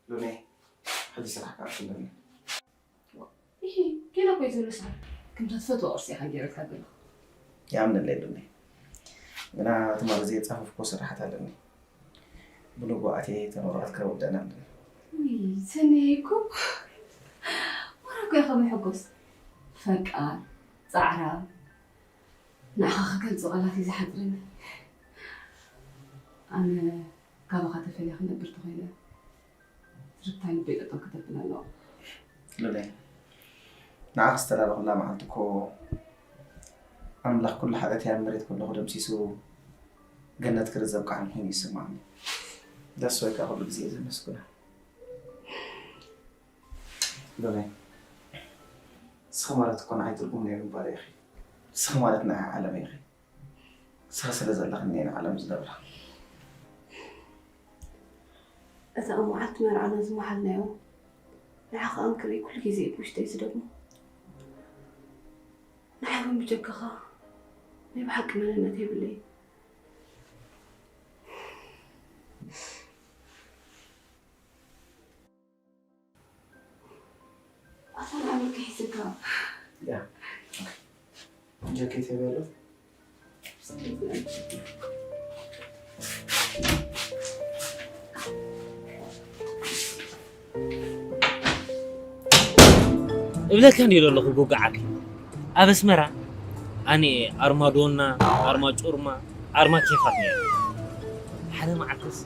ሉኔ፣ ሕጂ ስራሕ ክኣቱ ኣለኒ። ኢሂ፣ ገና እኮ እዩ ዘሎ ሰዓት። ከምታ ትፈትዋ ቁርሲ ኢኻ ገይረልካ ዘለኹ። ይኣምነለይ ሉኔ። ግና ትማሊ ዘየጻፈፍኩዎ ስራሓት ኣለኒ። ብንግሆ ኣትየ እተን ወረቐት ከረውደን ኣለኒ። ውይ፣ ሰኒ እኮ ወረ እኮ ኢኻ መሐጎስ። ፈቃር፣ ጻዕራም፣ ንዓኻ ክገልጾ ቃላት እዩ ዝሓጽረኒ። ኣነ ካባኻ ተፈልየ ክነብር ተኾይነ፣ ትርታ ልበይ ጠጠው ክተብል ኣለዋ። ሉለይ፣ ንዓኺ ዝተላለኹላ መዓልቲ እኮ ኣምላኽ ኩሉ ሓጢኣተይ ኣብ መሬት ከለኹ ደምሲሱ ገነት ክርኢ ዘብቅዓኒ ኮይኑ ይስምዓኒ። ደስ ወይ ከዓ ኩሉ ግዜ እየ ዘመስግኖ። ሉለይ፣ ንስኺ ማለት እኮ ንዓይ ትርጉም ናይ ምንባር ኢኺ። ንስኺ ማለት ንዓይ ዓለመይ ኢኺ። ንስኺ ስለ ዘለኽኒ እየ ንዓለም ዝነብራ። እታ ኣብ መዓልቲ መርዓና ዝመሓልናዮ፣ ንዓኻ ኣንክረይ ኩሉ ግዜ ኣብ ውሽጠይ ዝደግሞ። ንዓይ እውን ብጀካኻ ናይ ብሓቂ መንነት የብለይን። ኣታ ንዓመት ከሒስካ። ያ። ጃኬት የበሎ። እብለካ እንዲሉ ኣለኹ ጉግዓት። ኣብ ኣስመራ ኣነ ኣርማ ዶና፣ ኣርማ ጮርማ፣ ኣርማ ኬፋት ነይሩ። ሓደ መዓልትስ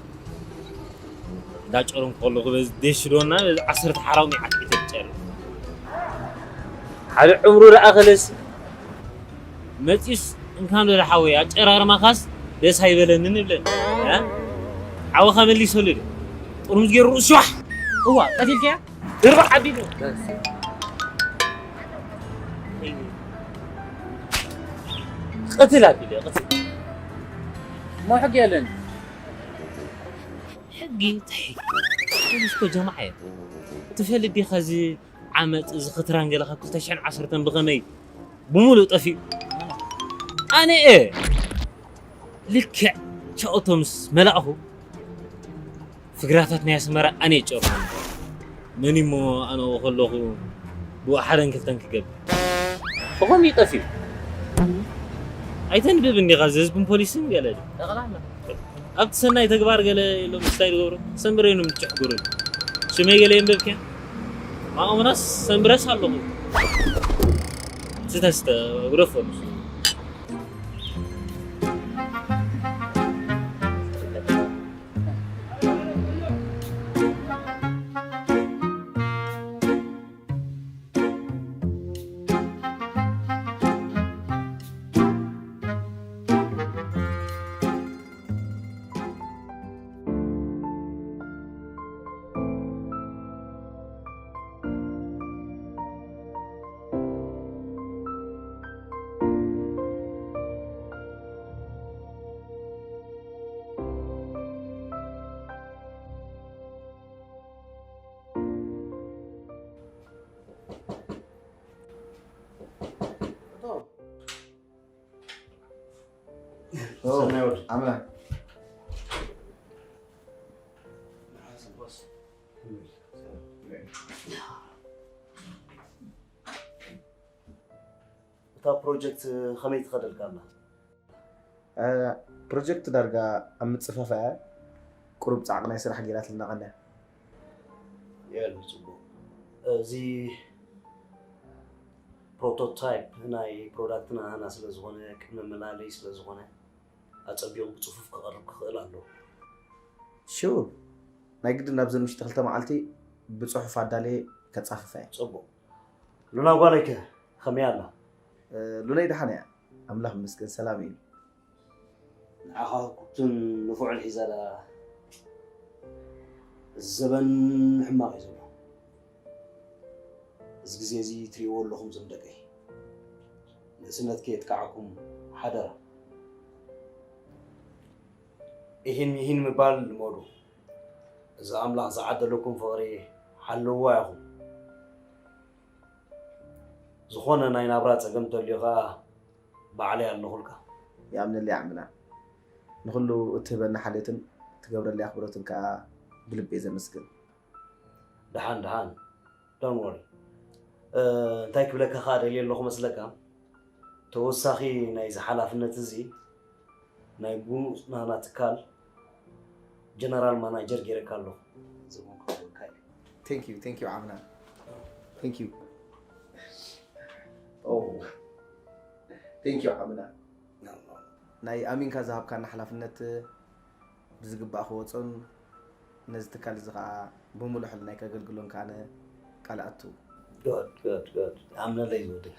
እንዳጨረምኩ ከለኹ በዚ ዴሽ ዶና በዚ ዓሰርተ ሓራው ሚዓት ሊትር ጨርም። ሓደ ዕምሩ ደኣ ከለስ መጺስ እንካን ዶ ሓወይ ኣጨራርማኻስ ደስ ኣይበለንን ይብለኒ። እ? ሓወኻ መሊሰሉ ዶ? ጥርሙዝ ገይሩ ርእሱ ሸዋሕ! እዋ፣ ቀቲልካያ? ድርባ ዓቢሉ። ቅትል ኣቢሉ፣ ቅትል። እሞ ሕጊ የለን። ሕጊ እንታይ ሕጊ? ፖሊስ እኮ ጀማዓ እዮም። ትፈልጥ ዲኻ እዚ ዓመጽ እዚ ክትራን ገለ ካብ ክልተ ሽሕን ዓሰርተን ብኸመይ ብምሉእ ጠፊኡ? ኣነ እየ ልክዕ ቻኦቶ ምስ መላእኹ ፍግራታት ናይ ኣስመራ ኣነ እየ ጨርኩ። መን እሞ ኣነ ከለኹ ብኡ ሓደን ክልተን ክገብር? ብኸምኡ እዩ ጠፊኡ። ኣይተንብብ እንዲኻ፣ እዚ ህዝብን ፖሊስን ገለ ድዩ? ጠቕላላ። ኣብቲ ሰናይ ተግባር ገለ ኢሎም እንታይ ዝገብሩ? ሰንብረ እዮም ዝጭሕጉሩ። ሽመይ ገለ የንበብክያ? ማኦምናስ ሰንብረስ ኣለኹ። ስተ ስተ፣ ግደፎ ንሱ። ሰናይ ወድ። ኣመና። እታ ፕሮጀክት ከመይ ትኸደልካ ኣላ? እ፣ ፕሮጀክት ዳርጋ ኣብ ምጽፋፋ እያ። ቁሩብ ጻዕቂ ናይ ስራሕ ገይራትልና ቀንያ። የሉ፣ ጽቡቕ። እዚ ፕሮቶታይፕ ናይ ፕሮዳክትና ሃና ስለ ዝኾነ፣ ቅድሚ መላለዪ ስለ ዝኾነ፣ ኣጸቢቑ ብጽፉፍ ክቐርብ ክኽእል ኣለዎ። ሽው፣ ናይ ግድን ኣብዘን ውሽጢ ክልተ መዓልቲ ብጽሑፍ ኣዳልየ ከጻፍፋ እየ። ጽቡቕ። ሉና ጓለይ ከ ከመይ ኣላ? እ፣ ሉናይ ደሓን እያ። ኣምላኽ ይመስገን ሰላም እዩ። ንዓኻ ኩቱን ንፉዕን ሒዛ ደኣ እዚ ዘበን ሕማቕ እዩ ዘሎ። እዚ ግዜ እዚ ትሪእዎ ኣለኹም ዞም ደቀይ። ንእስነት ከየጥቅዓኩም ሓደራ። ኢሂን ሚሂን ምባል ልመዱ። እዚ ኣምላኽ ዝዓደለኩም ፍቕሪ ሓልውዋ ኢኹም። ዝኾነ ናይ ናብራ ጸገም እንተልዩ ኸኣ ባዕለይ ኣለኹልካ። ይኣምነለይ ዓምና። ንኹሉ እትህበና ሓልዮትን ትገብረለይ ኣኽብሮትን ከዓ ብልቢ እየ ዘመስግን። ደሓን ደሓን፣ don't worry። እንታይ ክብለካ ከዓ ደልየ ኣለኹ መስለካ፣ ተወሳኺ ናይዚ ሓላፍነት እዚ ናይ ብንኡስ ናህና ትካል ጀነራል ማናጀር ገይረካ ኣለኹ። Thank you, thank you ዓምና። Thank you. Oh, thank you ዓምና። ናይ ኣሚንካ ዝሃብካና ሓላፍነት ብዝግባእ ክወፅኦን ነዚ ትካል እዚ ከዓ ብምሉእ ሕልናይ ከገልግሎን ከዓ ኣነ ቃል ኣቱ። Good, good, good. ኣምነለይ ዝወደይ።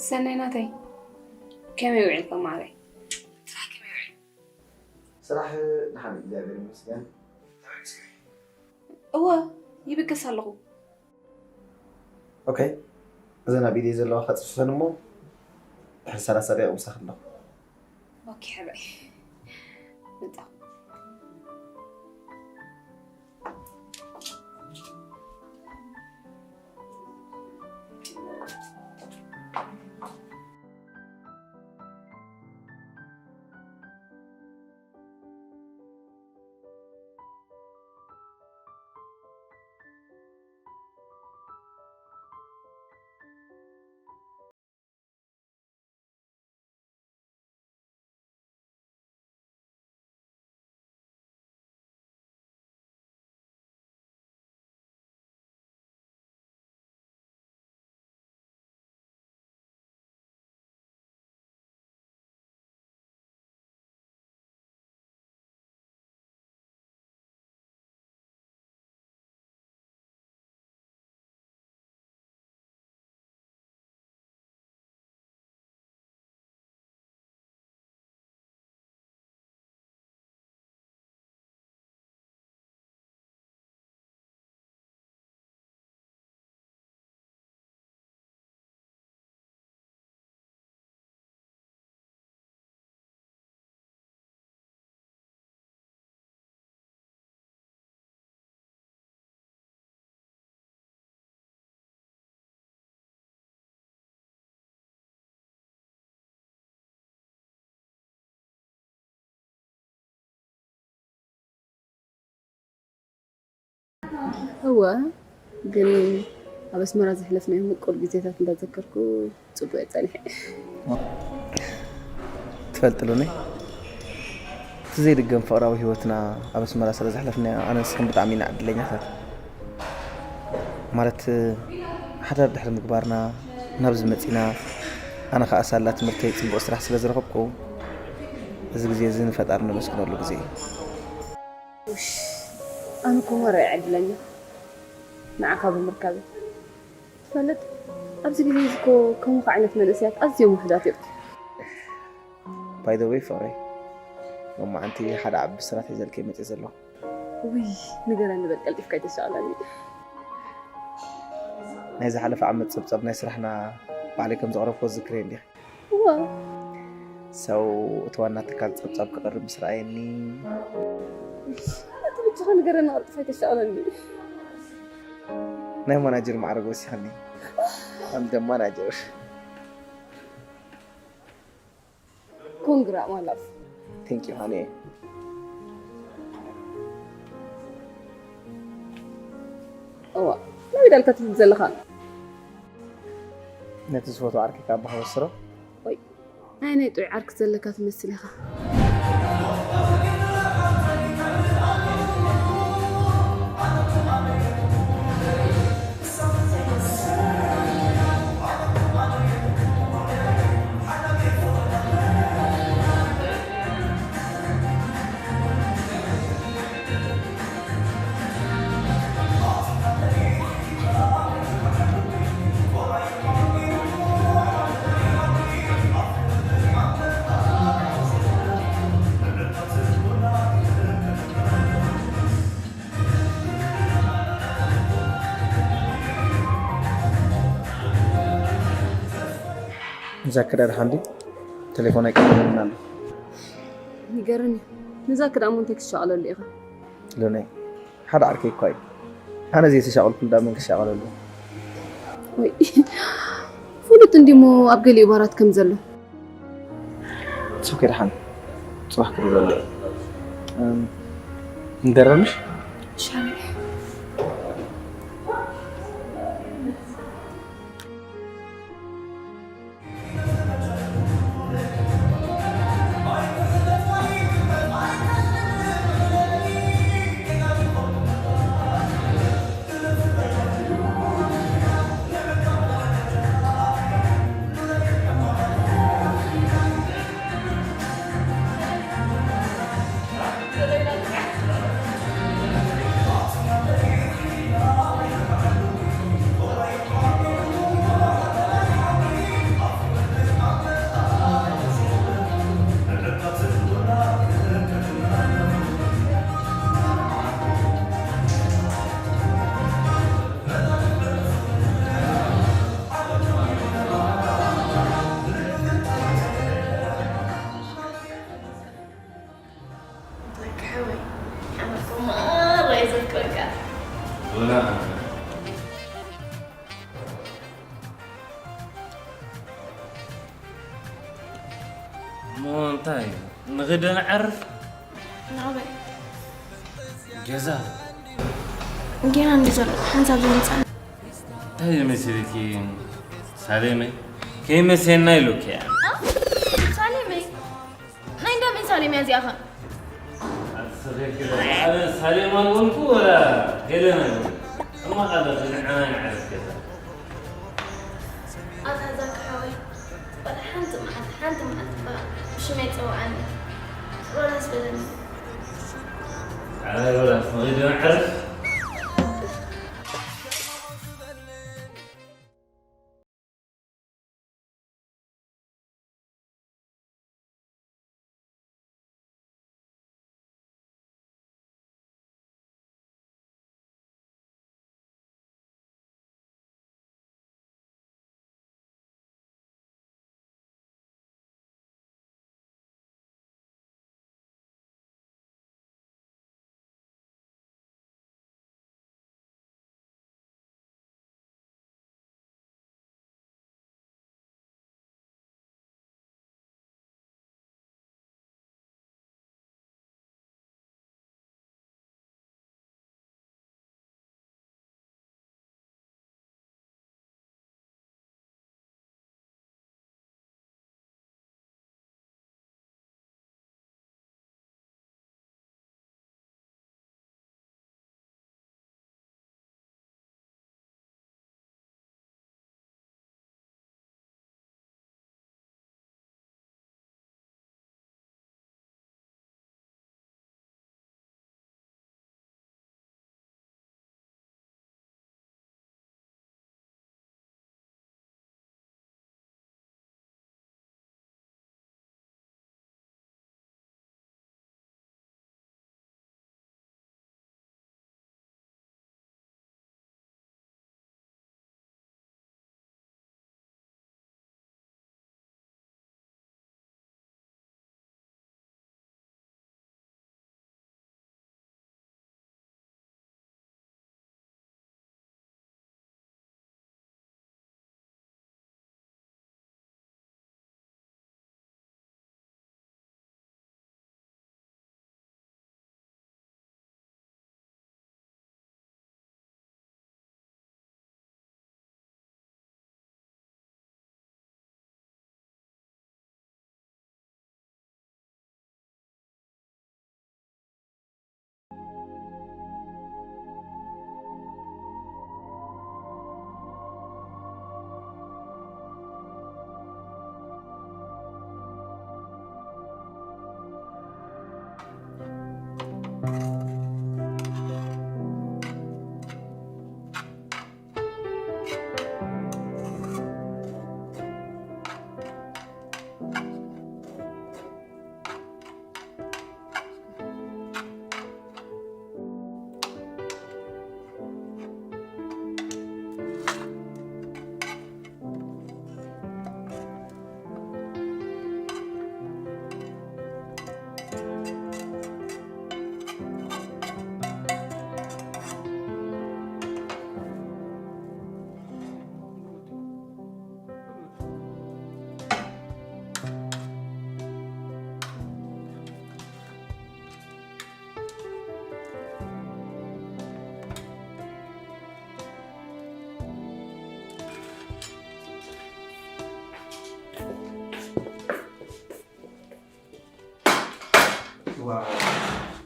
ሰናይ ናተይ፣ ከመይ ውዒልካ ማዓረይ? ስራሕ ከመይ ውዒሉ? ስራሕ ደሓን እግዚኣብሔር ይመስገን። እወ፣ ይብገስ ኣለኹ። ኦኬ፣ እዘን ኣብ ኢደይ ዘለዋ ከፅፍፈን እሞ ድሕሪ ሰላሳ ደቂቕ ምሳኺ ኣለኹ። ኦኬ ሕራይ፣ መጣኹ። እወ፣ ግን ኣብ ኣስመራ ዘሕለፍናዮ ምቁር ግዜታት እንዳዘከርኩ ጽቡቕ እየ ጸኒሐ። ትፈልጢ ሉኒ፣ እቲ ዘይድገም ፍቕራዊ ህይወትና ኣብ ኣስመራ ስለ ዘሕለፍናዮ ኣነ ንስኽን ብጣዕሚ ኢና ዕድለኛታት። ማለት ሓዳር ድሕሪ ምግባርና ናብዚ መፂና፣ ኣነ ከዓ ሳላ ትምህርተይ ፅቡቕ ስራሕ ስለ ዝረኸብኩ እዚ ግዜ እዚ ንፈጣሪ ነመስግነሉ ግዜ እዩ። ውሽ ኣነ እኮ መረ ዕድለኛ ንዓኻ ብምርካበይ። ትፈልጥ ኣብዚ ግዜ እዚ እኮ ከምኡ ዓይነት መንእሰያት ኣዝዮም ውሕዳት እዮም። By the way ፍቕረይ፣ ሎማዓንቲ ሓደ ዓቢ ብስራት ሒዘልኪ መፅእ ዘለኹ። ውይ ንገረኒ በል ቀልጢፍካ ይተሻቕለኒ። ናይ ዝሓለፈ ዓመት ፀብፃብ ናይ ስራሕና ባዕለይ ከም ዘቕረብኮ ዝክረ እንዲኺ። እዋ ሰው እቲ ዋና ትካል ፀብፃብ ክቕርብ ምስ ረኣየኒ እቲ ብቻኻ ንገረኒ ቀልጢፍካ ይተሻቕለኒ። ናይ ማናጀር ማዕረግ ወሲኸኒ። I'm the manager። ኮንግራ ማላፍ Thank you honey። እዋ ናይ ዳልካ ትብል ዘለኻ ነቲ ዝፈትዎ ዓርከይ ካብ ባህ ወስሮ ወይ ናይ ናይ ጥዑይ ዓርክ ዘለካ ትመስል ኢኻ። ዛኪር ደሓን ድዩ? ቴሌፎን ኣይቀበለንን ኣሎ። ይገርም እዩ። ንዛኪር ደኣ እንታይ ክትሻቐለሉ ኢኻ? ሎነይ፣ ሓደ ዓርከይ እኳ እዩ። ኣነ ዘይተሻቐልኩሉ ደኣ መን ክሻቐለሉ? ወይ፣ ፍሉጥ እንዲሞ ኣብ ገሊኡ ባራት ከም ዘሎ። ሶኬ ደሓን፣ ጽባሕ ክደውለሉ እየ። እም፣ ንደረምሽ? ሻሚ። ዛኪ ሓወይ፣ ኣነ እኮ ማራ እየ ዘፍቅረካ። ወላ ኣነ። እሞ እንታይ እዩ? ንኽደ ንዓርፍ? ናበይ? ገዛ። ጌና እንዲ ዘሎ ሓንሳብ ዘይምጻና። እንታይ መሲልኪ? ሳሌመይ? ከይመሰየና ኢሉኪ እያ። አ? ሳሌመይ? ናይ እንዳ መን ሳሌም እያ እዚኣ ኸ? ኣትሰኺ ክለ-፣ ኣነ ሳሌም ኣልቦንኩ ወላ ሄለን ኣልቦንኩ? እሞ ኻደ ንዓና ንዓረፍ ገዛ። ኣታ ዛኪ ሓወይ፣ ዋላ ሓንቲ መዓልቲ፣ ሓንቲ መዓልቲ እባ ብሽመይ ጸውዓኒ። ሮዳስ በለኒ። ኣይ ሮዳስ፣ ንኺድ ንዓረፍ።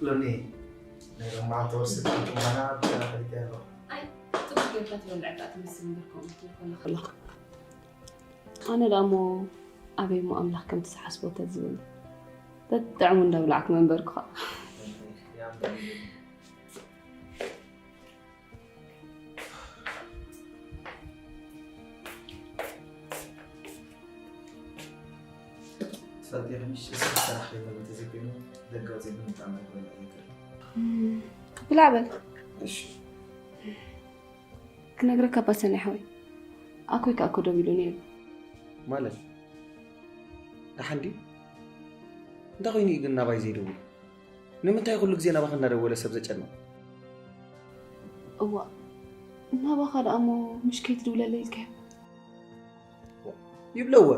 ሎኒ ናይ ሎማዓንቲ ወስድ ምዃና ብቻ ፈሊጠ ኣለኹ። ኣይ፣ ጽቡቅ ጌርካ ትበልዕ እካ ትመስል እምበር ከምኡ ትብል ከለኻ። ኣነ ደኣ እሞ ኣበይ እሞ ኣምላኽ ከምቲ ዝሓስቦ ተዝብል። ተጥዕሙ እንዳብላዕኩ መንበርኩ ኸኣ። ትፈልጢ፣ ከምሽ ስራሕ ከይተመ ተዘይኮይኑ ደገ ወፂኡ ምጣም ኣይኮነ ይቅር። ብላዕ በል። እሺ። ክነግረካ እባ ሰናይ ሓወይ፣ ኣኮይ ከኣ እኮ ደዊሉ ነይሩ። ማለት? ደሓን ድዩ? እንታይ ኮይኑ እዩ ግን ናባይ ዘይደውል? ንምንታይ ኩሉ ግዜ ናባኻ እናደወለ ሰብ ዘጨንቕ? እዋእ፣ ናባኻ ደኣ እሞ ምሽ ከይትድውለለይ ኢልካዮ? ይብለወ።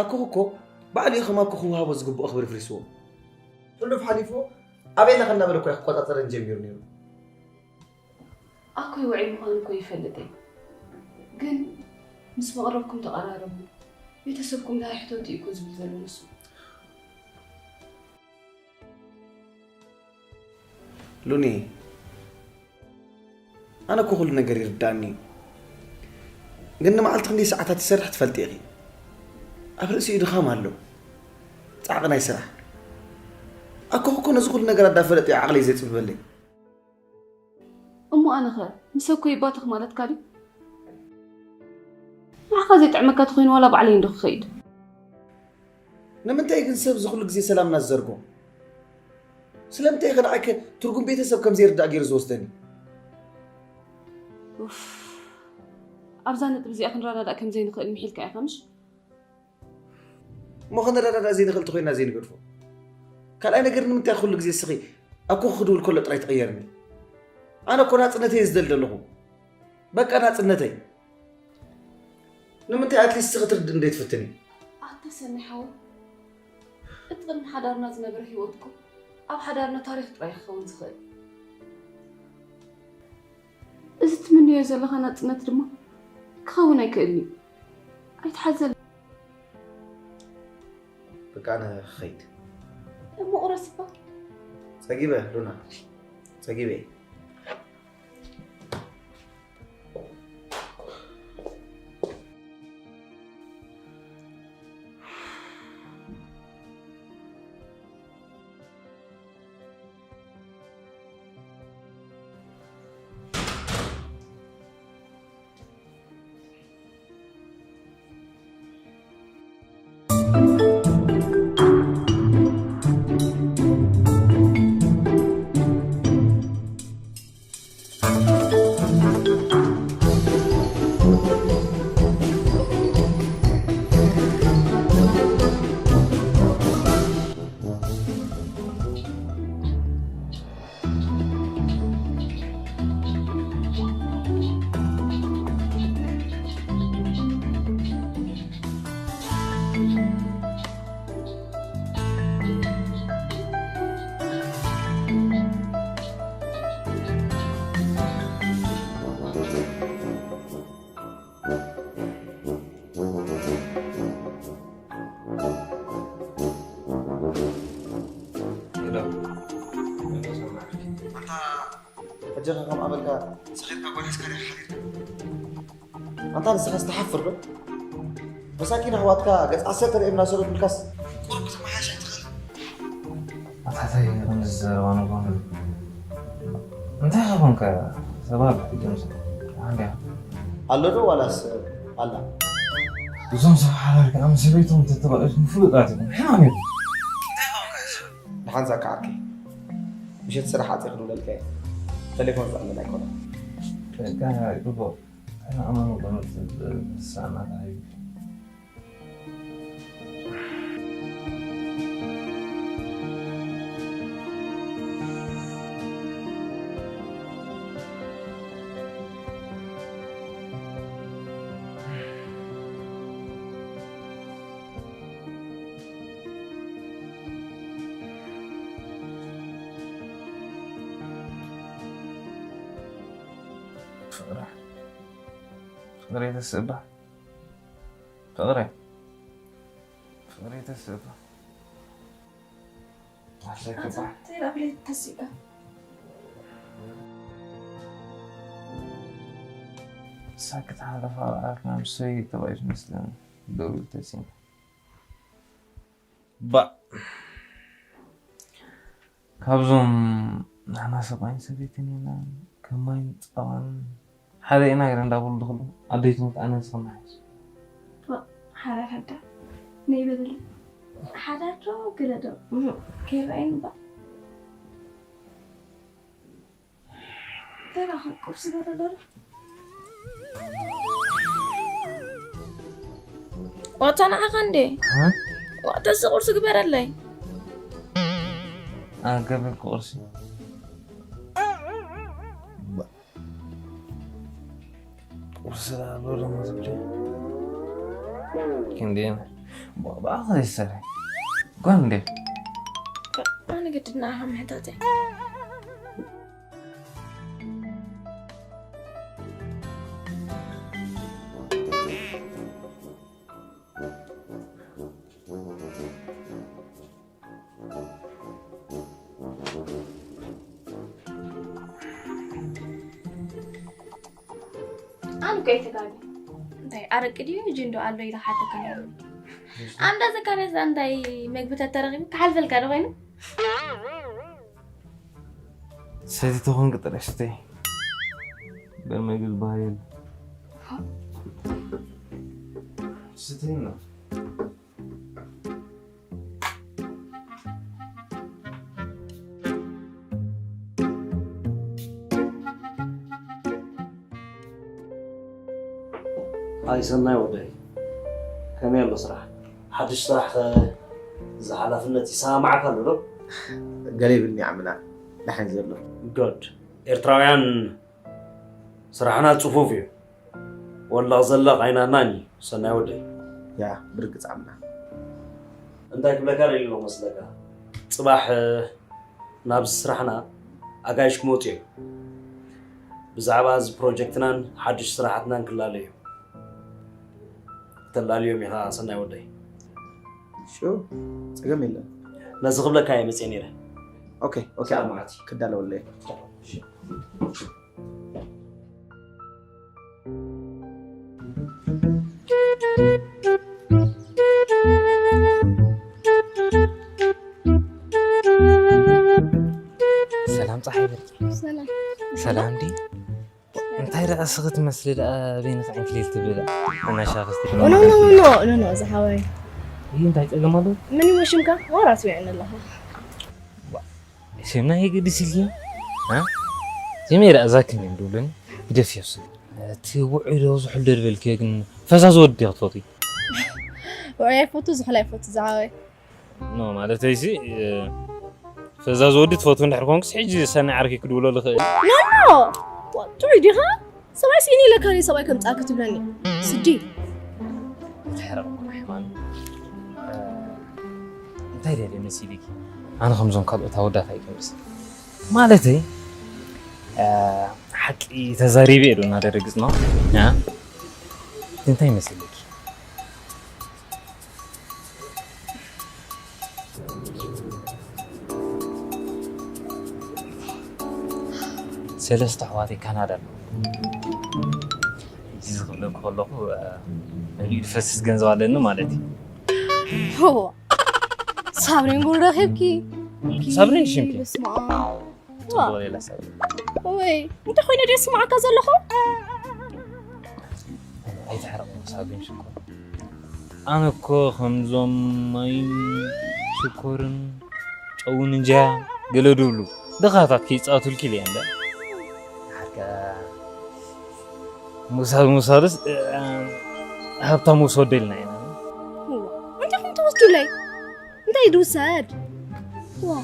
ኣኮኹ እኮ ባዕሉ እዩ ከም ኣኮ ክወሃቦ ዝግብኦ ክብሪ ፍሪስዎ። ሕሉፍ ሓሊፉ ኣበይ ኣለኻ እናበለ እኮ እዩ ክቆጻጸረኒ ጀሚሩ ነይሩ። ኣኮይ ውዑይ ምዃኑ እኮ ይፈልጥ እየ። ግን ምስ መቕረብኩም ተቐራረቡ። ቤተሰብኩም ደሃይ ሕተቱ እዩ እኮ ዝብል ዘሎ ንሱ። ሉኒ፣ ኣነ እኮ ኩሉ ነገር ይርዳእኒ እዩ። ግን ንመዓልቲ ክንደይ ሰዓታት ይሰርሕ ትፈልጢ ኢኺ። ኣብ ርእሲኡ ድኻም ኣሎ። ጻዕቂ ናይ ስራሕ። ኣኮኹ እኮ ነዚ ኩሉ ነገር ኣዳፈለጥ እዩ ዓቕለይ ዘጽብበለይ። እሞ ኣነኸ ንሰብ እኮ ይባተኽ ማለትካ ድዩ? ንዓኻ ዘይጥዕመካ ተኾይኑ ዋላ ባዕለይ እንዶ ክኸይድ። ንምንታይ ግን ሰብ እዚ ኩሉ ግዜ ሰላምና ዝዘርጎ? ስለምንታይ ከ ንዓይ ከ ትርጉም ቤተሰብ ከም ዘይርዳእ ገይሩ ዝወስደኒ? ኡፍ፣ ኣብዛ ነጥቢ እዚኣ ክንረዳዳእ ከም ዘይንኽእል ምሒልካ ኢኻ ምሽ? እሞ ክንረዳዳእ ዘይንኽእል ተኾይንና ዘይንገድፎ። ካልኣይ ነገር ንምንታይ ኩሉ ግዜ እስኺ ኣኮ ክድውል ከሎ ጥራይ ትቕየርኒ? ኣነ እኮ ናጽነተይ እየ ዝደሊ ዘለኹ። በቃ ናጽነተይ። ንምንታይ ኣትሊስት እስኺ ክትርድእኒ ዘይትፍትኒ? ኣታ ሰኒ ሓወይ፣ እቲ ቅድሚ ሓዳርና ዝነበረ ህይወት እኮ ኣብ ሓዳርና ታሪኽ ጥራይ ክኸውን ዝኽእል። እዚ ትምንዮ ዘለኻ ናጽነት ድማ ክኸውን ኣይክእልን እዩ። ኣይትሓዘል። በቃ ኣነ ክኸይድ። እሞ ቁረስ እባ። ጸጊበ ሉና፣ ጸጊበ። ኣንታ ሕጂ ኸ ከም ኣመልካ ሰኺርካ ጓል ሒዝካ ዲኻ ሓዲርካ? ኣንታ ንስኻስ ትሓፍር ዶ? መሳኪን ኣሕዋትካ ገጽ ዓሰርተ ርኤም እናሰገዱልካስ ቁሩብ ክትመሓየሽ ኣይትኽእል? ኣታ እንታይ ከምዚ ዝዛረባ ንብሎ? እንታይ ኢኻ ኮንካ? ሰባት እዮም ሰብ። ደሓን ዲኻ? ኣሎ ዶ ዋላስ ኣላ? እዞም ሰብ ሓላል ከኣ ምስ ሰበይቶም ተተባኢስኩም ፍሉጣት ኢኹም። ሕማም ኢኹም። እንታይ ኢኻ ኮንካ? ደሓን ዛካ ዓርከይ። ምሸት ስራሕ ዓጽየ ክድውለልካ እየ። ተሌፎን ዝኣምን ኣይኮነን። በቃ፣ ጽቡቕ። ኣነ ኣማኑ ብምርጽ ዝሰኣና ተሃይቡ። ፍቕረ፣ ፍቕረ ተስእባ፣ ፍቕረ፣ ፍቕረ ተስእባ። ኣሰክፋ። ኣታ ተይራ ብለይ ተሲእካ። ሳክት ሓለፋ ኣርካ ምሰይ ተባይ ዝመስለን ደው ኢሉ ተሲእና። ባእ። ካብዞም ንሕና ሰብኣይን ሰበይትን ኢና፣ ከማይን ጸባን ሓደ ኢና ገለ እንዳበሉ ድኽሉ ኣደይቶም ኣነ ንስኽና ሓይሽ። ሓዳር ሓዳር ነይበለለ ሓዳር ዶ ገለ ዶ ከይረኣይን እባ። ተራኸ ቁርሲ ገረደሉ። ዋታ ንዓኻ እንዴ? እ? ዋታ እዚ ቁርሲ ግበረለይ። ኣገበልኩ ቁርሲ። ቁርሲ ላሎ ደሞ ዝብለ። ክንዴ ብኣኻ ይሰረ። ጓንዴ። ኣነ ግድና ሃም ሕታተ። ኣነ እኮ ኣይተጋግየ። እንታይ ኣረቂ ድዩ ጅንዶ ኣሎ ኢለ ሓተካ ነይሩ። ኣንዳ ዘካርያስ እንታይ መግቢ ተተረኺቡ ክሓልፈልካ ዶ ኮይኑ? ሰቲ ተኾንክ ጥራይ ስተይ። በል መግቢ ዝበሃል የለ። ስተይ ነው። ኣይ ሰናይ ወደይ፣ ከመይ ኣሎ ስራሕ? ሓድሽ ስራሕ ኸ እዚ ሓላፍነት ይሰማማዓካ ኣሎ ዶ? ገለ ይብልኒ ዓምና ደሓን ዘሎ። ጉድ። ኤርትራውያን ስራሕና ጽፉፍ እዩ። ወላቕ ዘለቕ ኣይናናን እዩ ሰናይ ወደይ። ያ፣ ብርግጽ ዓምና። እንታይ ክብለካ ደልየ ኣለኹ መስለካ? ጽባሕ ናብዚ ስራሕና ኣጋይሽ ክመጹ እዮም። ብዛዕባ እዚ ፕሮጀክትናን ሓድሽ ስራሓትናን ክላለዩ እዮም። ክተላልዮም ኢኻ ሰናይ ወደይ። ሹር፣ ጸገም የለን። ነዚ ክብለካ እየ መጽየ ነይረ። ኦኬ፣ ኦኬ፣ ሰላም ዓምና። መዓልቲ። ክዳለወለይ። ሰላም ፀሓይ ብርቂ። ሰላም። ሰላም ዲ? እንታይ ደኣ ስኺ ትመስሊ ደኣ በይንኺ ዕንክሊል ትብሊ ደኣ? ኣናሻኽስቲ ኖ፣ ኖ፣ ኖ፣ ኖ፣ ኖ፣ ኖ፣ ዝሓወይ። ይህ እንታይ ጸገም ኣለዎ? ምን ይወሽምካ? ዋራ ትውዕን ኣለኻ። ዋ፣ ሴምና የገድስ ኢልኪ? አ? ሴምና ደኣ ዛክን እዮም ድብሉኒ። ግደፍ የሱ። እቲ ውዑይ ዶ ዝሑል ዶ ዝበልክዮ ግን ፈዛዝ ወዲ ክትፈትዊ? ውዑይ ኣይፈቱ፣ ዝሑል ኣይፈቱ፣ ዝሓወይ። ኖ፣ ማለተይሲ፣ እ፣ ፈዛዝ ወዲ ትፈትው እንድሕር ኮንክስ፣ ሕጂ ሰናይ ዓርኪ ክድውሎ ልኽእል። ኖ፣ ኖ! ዋ፣ ጥዑይ ዲኻ? ሰብኣይ ስኢኒ ኢለካ እየ ሰብኣይ ከምጽኣካ ትብለኒ። ስዲ። ትሕረቕ ሃይማኖት። እ፣ እንታይ ደልየ መሲልኪ? ኣነ ከምዞም ካልኦት ኣወዳት ኣይከምስ። ማለተይ፣ እ፣ ሓቂ ተዛሪበ እየ ዶ እናደረግጽ ነው? እ? እንታይ መሲልኪ? ሰለስተ ኣሕዋተይ ካናዳ ኣለዉ። እዚ ክብለኩ ከለኹ፣ እ፣ መሊኡ ዝፈስስ ገንዘብ ኣለኒ ማለት እዩ። ሆ፣ ሳብሪን ጉድ ረኺብኪ። ሳብሪን ሽምኪ? በስመ ኣብ። ዋ። ጽቡቕ ሌላ ሰብ። ወይ፣ እንታይ ኮይነ ድየ ስምዓካ ዘለኹ? ኣይትሕረቕ ሳብሪን ሽኮር። ኣነ እኮ ከምዞም ማይን ሽኮርን ጨውን እንጃ ገለ ድብሉ ድኻታት ከይጻቱልኪ ኢለ እየ እምበር። ሓርካ ምውሳድ ምውሳድስ፣ እ፣ ሃብታም ውሰዶ ኢልና ኢና። እዋ፣ እንታይ ከም ትወስዱለይ? እንታይ ድውሰድ? ዋ።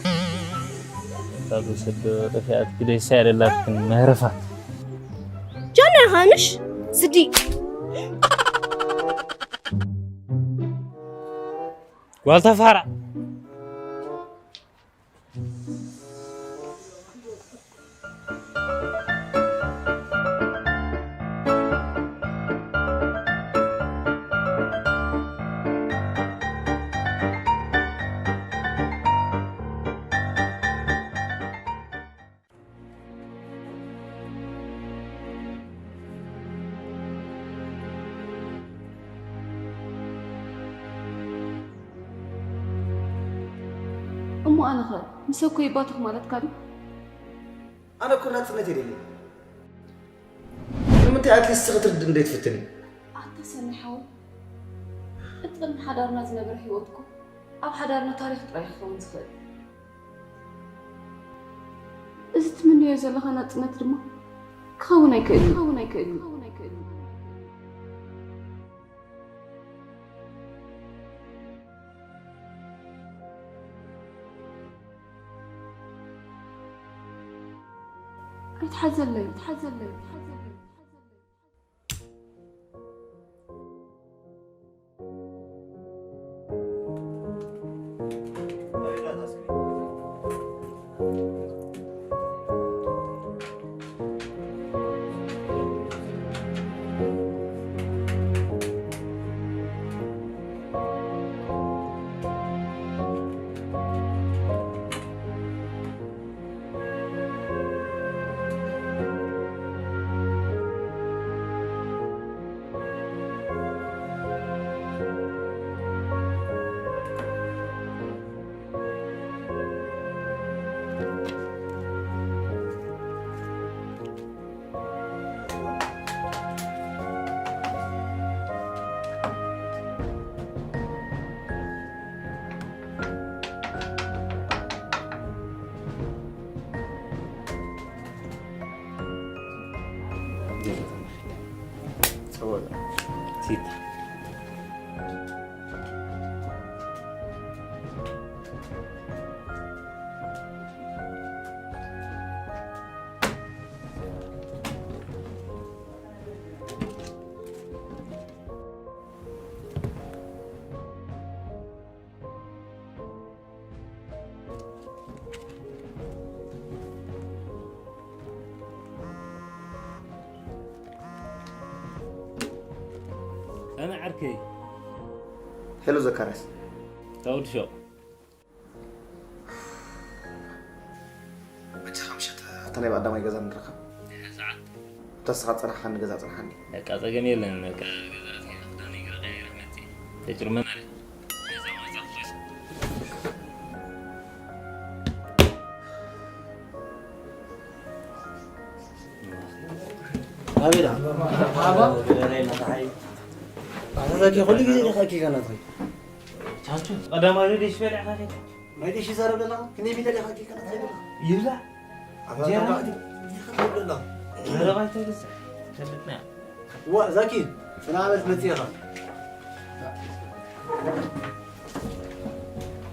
ካብ ሰዶ ጠፊኣት ግደሳ የደላትክን መህረፋት። ጃና ሃንሽ ስዲ። ጓል ተፋራ። እሞ ኣነኸ ምስ ኣኮይ ባትኽ ማለትካ ድዩ? ኣነ እኮ ናጽነት የደልየኒ። ንምንታይ ኣትሊስት ክትርድእ እንዴት ትፍትኒ? ኣታ ሰኒ ሓወይ፣ እቲ ቅድሚ ሓዳርና ዝነበረ ህይወት እኮ ኣብ ሓዳርና ታሪኽ ጥራይ ክኸውን ዝኽእል። እዚ ትምነዮ ዘለኻ ናጽነት ድማ ክኸውን ኣይክእልን። ክኸውን ኣይክእልን። ኣይትሓዘለይ፣ ኣይትሓዘለይ፣ ኣይትሓዘለይ። ኣነ ዓርከይ። ሄሎ ዘካርያስ። ታውድ ሾው። በጃኻ ምሸት ኣብታ ናይ ብኣዳማይ ገዛ ንራኸብ። ድሕሪ ሰዓት። እታ ንስኻ ዝጸናሕካኒ ገዛ ጽንሓኒ። በቃ ጸገም የለን። በቃ ገዛ ኣትየ ክዳነይ ገለ ቀያይረ ክመጽእ እየ። ተጭርመና ድያ? ገዛ መጻ ክፈስ። ኣቤላ። ኣባ። ገለናይ መታሓይ። ኣታ ዘኪ ኩሉ ግዜ ዲኻ ኪጋና ትኸይድ? ቻቹ፣ ቀዳማይ ዶ ዴሽ በሊዕኻ ከይድ? ናይ ዴሽ ይዛረብ ዘለኻ? ክንደይ ሚልዮን ኢኻ ኪጋና ትኸይድ ዘለኻ? ይብላዕ። ኣታ ጀራ? ተባዕቲ፣ ይኸብድ ኣሎ። ዘረባ ኣይተብዝሕ። ፈልጥና። ዋ፣ ዛኪ፣ ጽናበት መጽእ ኢኻ።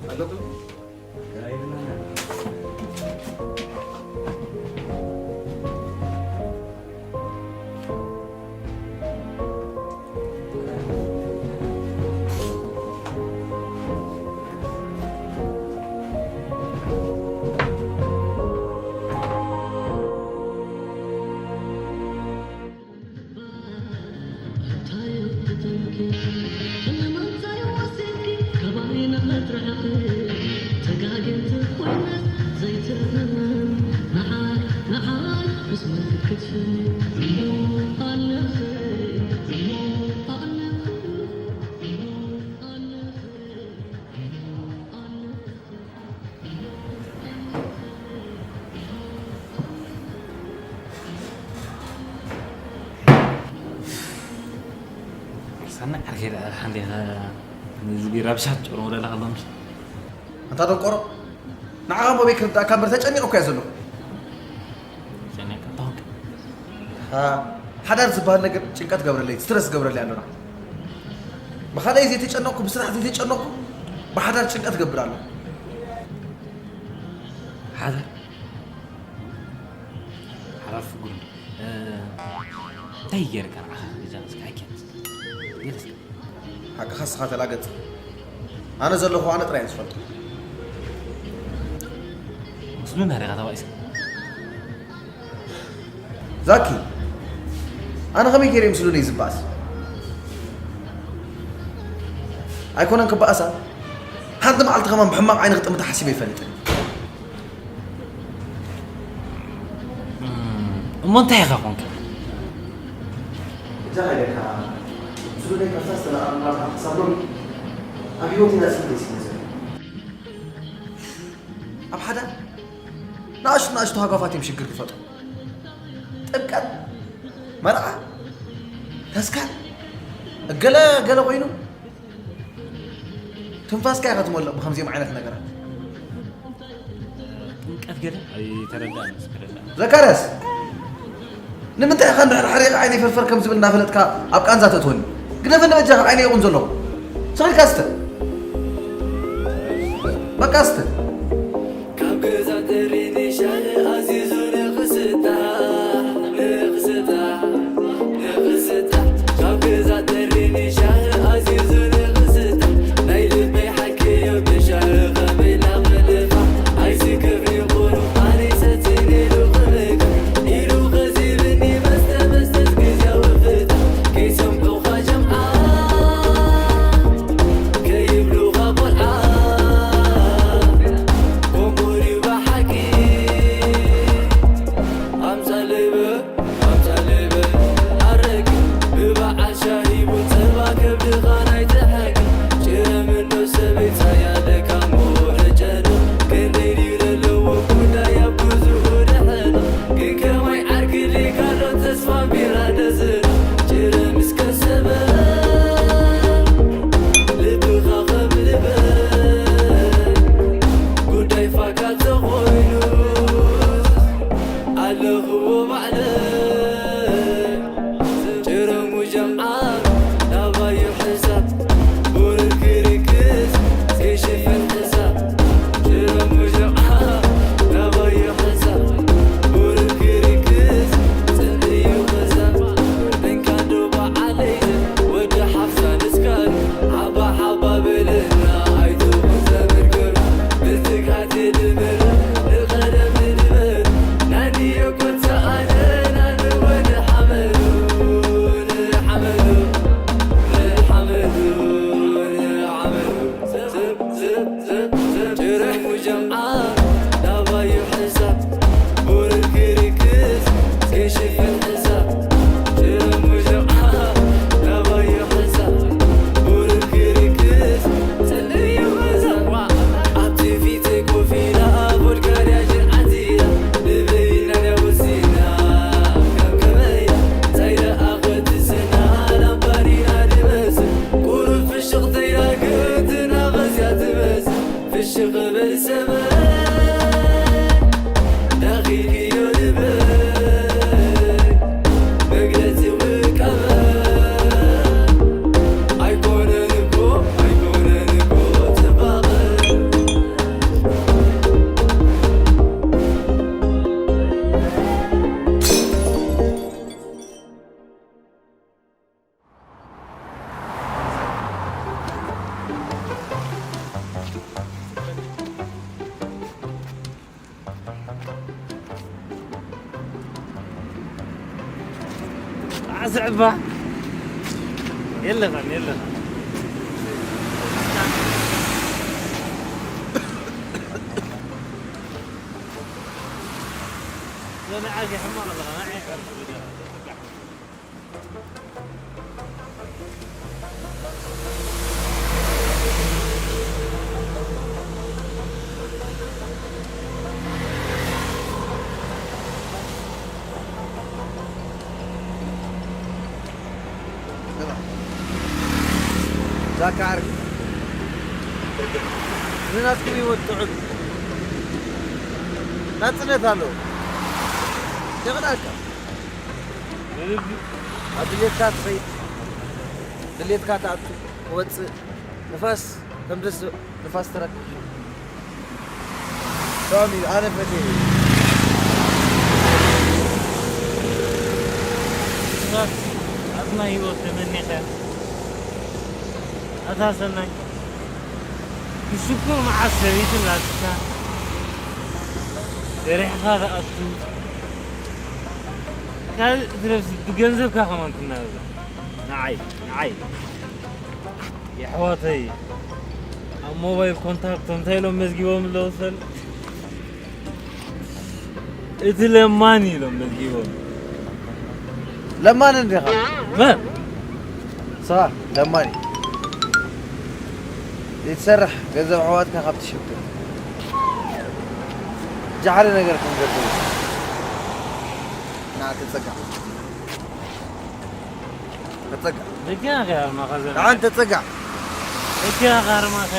ኣለኹ። ሰናይ ዓርከይ ደኣ ሓንዴ ነዚ ቢራ ብሻት ጭሮ ወደላ ከሎ ምሽ። ኣንታ ደንቆሮ፣ ንዓኻ እሞ ቤት ክርዳእካ እምበር ተጨኒቐ እኮ እየ ዘለኹ። ጨኒቐ ተኾንክ? ሃ፣ ሓዳር ዝበሃል ነገር ጭንቀት ገብረለይ፣ ስትረስ ገብረለይ ኣሎና። ብኻልኣይ ዘይተጨነቕኩ፣ ብስራሕ ዘይተጨነቕኩ፣ ብሓዳር ጭንቀት ገብር ኣሎ። ሓዳር? ሓዳር ፍጉር እንዶ። እ፣ እንታይ ገይርካ ንዓኻ ገዛ እስኪ ሓኪም እስኪ። ገለ እስኪ። ሓቅኻ እስኻ ተላገጽ። ኣነ ዘለኹ ኣነ ጥራይ እየ ዝፈልጦ። ምስ መን ሃሪኻ ተባኢስካ? ዛኪ፣ ኣነ ከመይ ገይረ ምስሉነይ ዝበኣስ? ኣይኮነን ክበኣሳ፣ ሓንቲ መዓልቲ ከማን ብሕማቕ ዓይኒ ክጥምታ ሓሲበ ይፈልጥን። እም፣ እሞ እንታይ ኢኻ ኮንካ? እዛ ሃገርካ፣ ምስሉነይ ካብታ ዝተለኣኹ ናብታ ክሳብ ሎሚ ኣብ ህይወተይ ናጽነት ደይስነ ዘሎ። ኣብ ሓደ ንኣሽቱ ንኣሽቱ ሃጓፋት እዮም ሽግር ዝፈጥሩ። ጥምቀት፣ መርዓ፣ ተስካር፣ እገለ ገለ ኮይኑ ትንፋስካ ኢኻ ትመልእ ብኸምዚኦም ዓይነት ነገራት። ጥምቀት ገለ ኣይተረዳእን እስከ ረዳእ። ዘካርያስ፣ ንምንታይ ኢኻ እንድሕር ሓሪቕ ዓይነይ ፈርፈር ከም ዝብል እናፈለጥካ ኣብ ቃንዛ ተእትወኒ? ግደፈኒ በጃኻ፣ ዓይነይ ይቑን ዘለኹ። ስቕ ኢልካ ስተ። በቃ ስተ። ካብ ገዛ ተሪኒ ሻሂ ኣዚዙ ንኽስታ ንኽስታ ንኽስታ ካብ ገዛ ተሪኒ ሻሂ ኣዚዙ ንኽስታ ናይ ልበይ ሓኪዮ ብሻሂ ኸመይ ናብ ምልፋ ኣይሲ ክብሪ ይኹኑ ኣነ ይሰትኒ ኢሉ ክብልካ ኢሉ ኸዚብኒ መስተ መስተስ ግዝያዊ ፍታ ከይሰምዑኻ ጀምዓ ከይብሉኻ ቆልዓ ኮምኡ ድዩ ብሓቂ ኣምሳለይ በል ኣምሳለይ በል ኣረቂ ብበዓል ሻሂ ቡን ጸባ ከብድኻ ናይ ትሕቂ ጭረ ምኖ ሰበይት ሳያ ደካሞ ረጨኖ ክንደይ ድዩ ለለዎ ጉዳይ ኣብ ብዙሑ ደሐኖ ግን ከማይ ዓርኪ ሊካሎ ተስፋ ቢራ ደዝኖ ጭረ ምስ ከሰበ ልብኻ ከም ልበ ጉዳይ ፋካ ተኾይኑ ኣለኽዎ ባዕለ ጭረ ሙጀምዓ ናባዩ ሕሳብ ቡርክ ርክስ ከይሽፈን ሕሳብ ጭረ ሙጀምዓ ናባዩ ሕሳብ ቡርክ ርክስ ጽንዕዩ ሕሳብ እንካዶ በዓለይ ወዲ ሓፍሳ ንስካር ሓባ ሓባ በለና ኣይትኹን ዘመድከር ብትግሃት የድምር ንቐደም ንድበር ናንዮ ኮንተ ኣነ ናንወ ንሓመዱ ንሓመዱ ንሓመዱ ንሓመዱ ጭረ ሙጀምዓ ናባዩ ሕሳብ ቡርክ ርክስ ከይሽፈን ሕሳብ ጭረ ሙጀምዓ ናባዩ ሕሳብ ቡርክ ርክስ ጽልዩ ሕሳብ ኣብቲ ፊተይ ኮፍ ኢላ ቮድካ ድያ ጅን ዓቲላ ንበይና ድያ ወሲና ካብ ከመያ እንታይ ደኣ ክትስና ላምባዲና ድመስል ቁሩብ ፍሽኽተይ ዳግም ትናቐስያ ትመስል ፍሽኽ በል ሰበ ዳኺልዮ ልበይ መግለጺ ውቃበ ኣይኮነን እኮ ኣይኮነን እኮ ጽባቐ ኣስዕባ የለኻን የለኻን ዘንዓዚ ሕማቕ ኣለኻ ንዓይ ዛካ ዓርኪ ንናትኩም ህይወት ጥዑም ናጽነት ኣለዎ። የቕናልካ። ኣብ ድሌትካ ትኸይድ፣ ድሌትካ ትኣቱ፣ ትወጽእ፣ ንፋስ ከም ደስ ንፋስ ትረክብ። ሳሚ ኣነ ፈትየ ኣትና ህይወት ተመኒኸ ኣታ ሰናይ ንሽኩር መዓስ ሰበይቲ ናትካ ሰሪሕኻ ትኣቱ ካልእ ትረፍሲ ብገንዘብካ ከማን ትናበዛ ንዓይ ንዓይ የሕዋተይ ኣብ ሞባይል ኮንታክቶ እንታይ ኢሎም መዝጊቦም ኣለዉ ሰል እቲ ለማኒ ኢሎም መዝጊቦም ለማኒ እንዲኻ መን ስኻ ለማኒ ዘይትሰርሕ ገንዘብ ኣሕዋትካ ካብ ትሽብር ጃሕሪ ነገር ከም ዘለዎ። ና፣ ተጸጋዕ። ተጸጋዕ። ደገና ከ ኣርማኻ ዘላ? ደሓን ተጸጋዕ። ደገና ከ ኣርማኻ?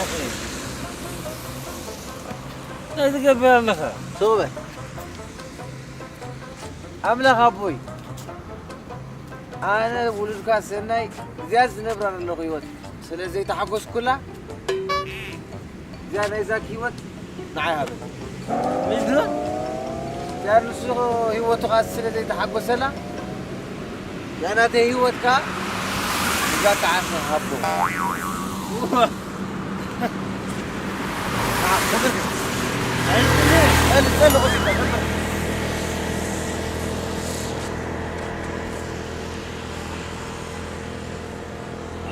እንታይ ትገብር ኣለኻ? ስቕ በል። ኣምላኽ ኣቦይ፣ ኣነ ውሉድካ ሰናይ እዚኣ ዝነብራ ዘለኹ ህይወት ስለ ዘይተሓጎስኩላ፣ እዚኣ ናይ ዛኪ ህይወት ንዓይ ሃበኒ። ምንድን? እዚኣ ንሱ ህይወቱ ኸኣ ስለ ዘይተሓጎሰላ፣ እዚኣ ናተይ ህይወት ከኣ ንዛኪ ዓርኪ ሃቦ።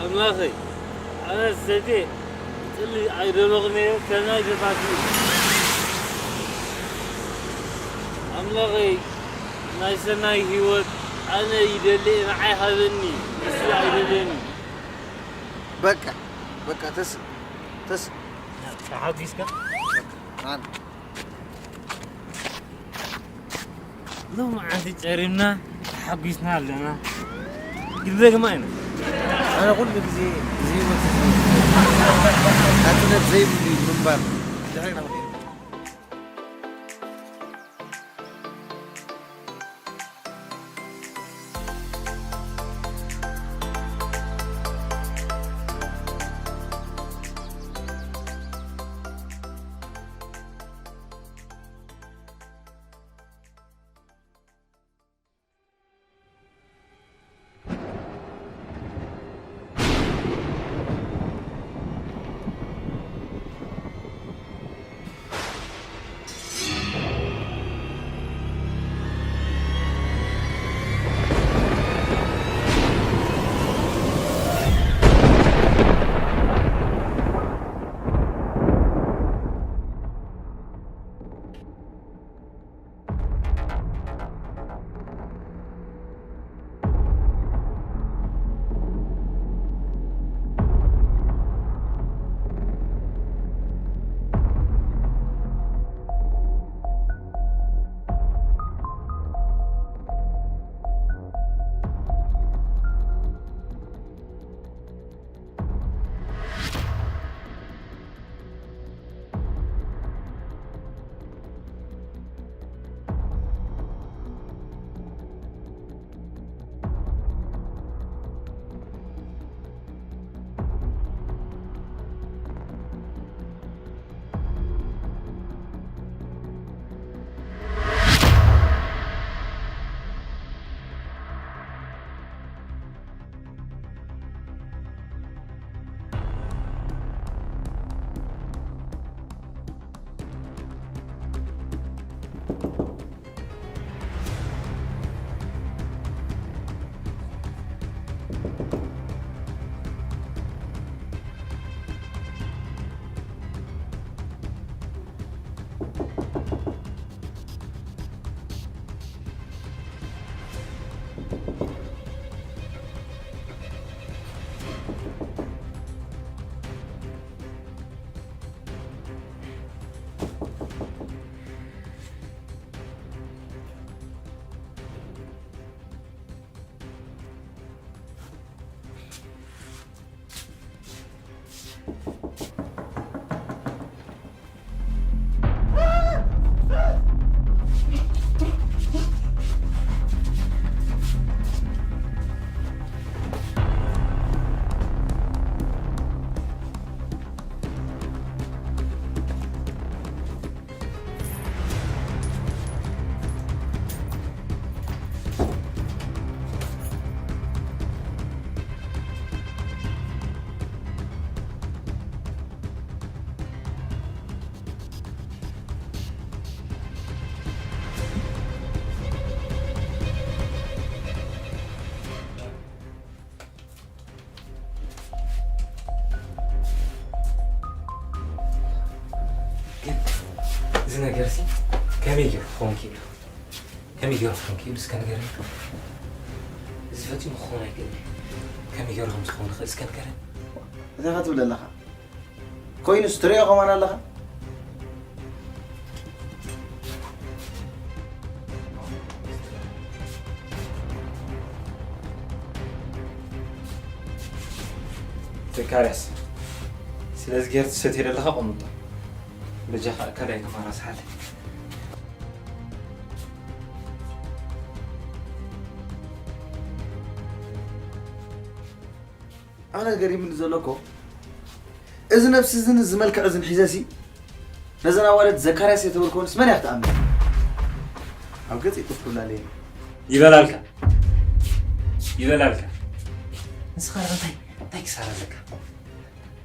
ኣምላኸይ፣ ኣነ ሰትየ ክጽሊ ኣይደለኹን እየ፣ ከናይ ተፋትዩ። ኣምላኸይ፣ ናይ ሰናይ ህይወት ኣነ ይደሊ እየ፣ ንዓይ ሃበኒ፣ ንሱ ኣይደልየኒ። በቃ፣ በቃ፣ ተስ-፣ ተስ-፣ ተሓጒስካ? በቃ፣ ኣነ ሎማዓንቲ ጨሪምና ተሓጒስና ኣለና። ክንደግማ ኢና። ኣነ ኩሉ ግዜ እዚ ህይወት እዚ ናጽነት ዘይብሉ እዩ ምንባር። ድሕሪና ክንሪኦ። ግን እዚ ነገርሲ ከመይ ገይሩ ክኸውን ክኢሉ? ከመይ ገይሩ ክኸውን ክኢሉ? እስከ ንገረኒ። እዚ ፈጺሙ ክኸውን ኣይክእልን እዩ። ከመይ ገይሩ ከም ዝኸውን ይኽእል እስከ ንገረኒ። እንታይ ኢኻ ትብል ዘለኻ? ኮይኑስ ትሪኦ ከማን ኣለኻ? ካርያስ፣ ስለዚ ጌር ትሰትዮ ዘለኻ ቆምጦ። በጃኻ ኣካላይ ተማራስሓለይ። ኣነ ገሪምኒ ዘሎ እኮ፣ እዚ ነብሲ እዝን እዚ መልክዕ እዝን ሒዘሲ፣ ነዘን ኣዋልድ ዘካርያስ እየ ተበልኮንስ መን እያ ክትኣምን? ኣብ ገጽ ይጥፍኩላ ኣለየ። ይበላልካ። ይበላልካ። ንስኻ እንታይ፣ እንታይ ክሳራ ኣለካ?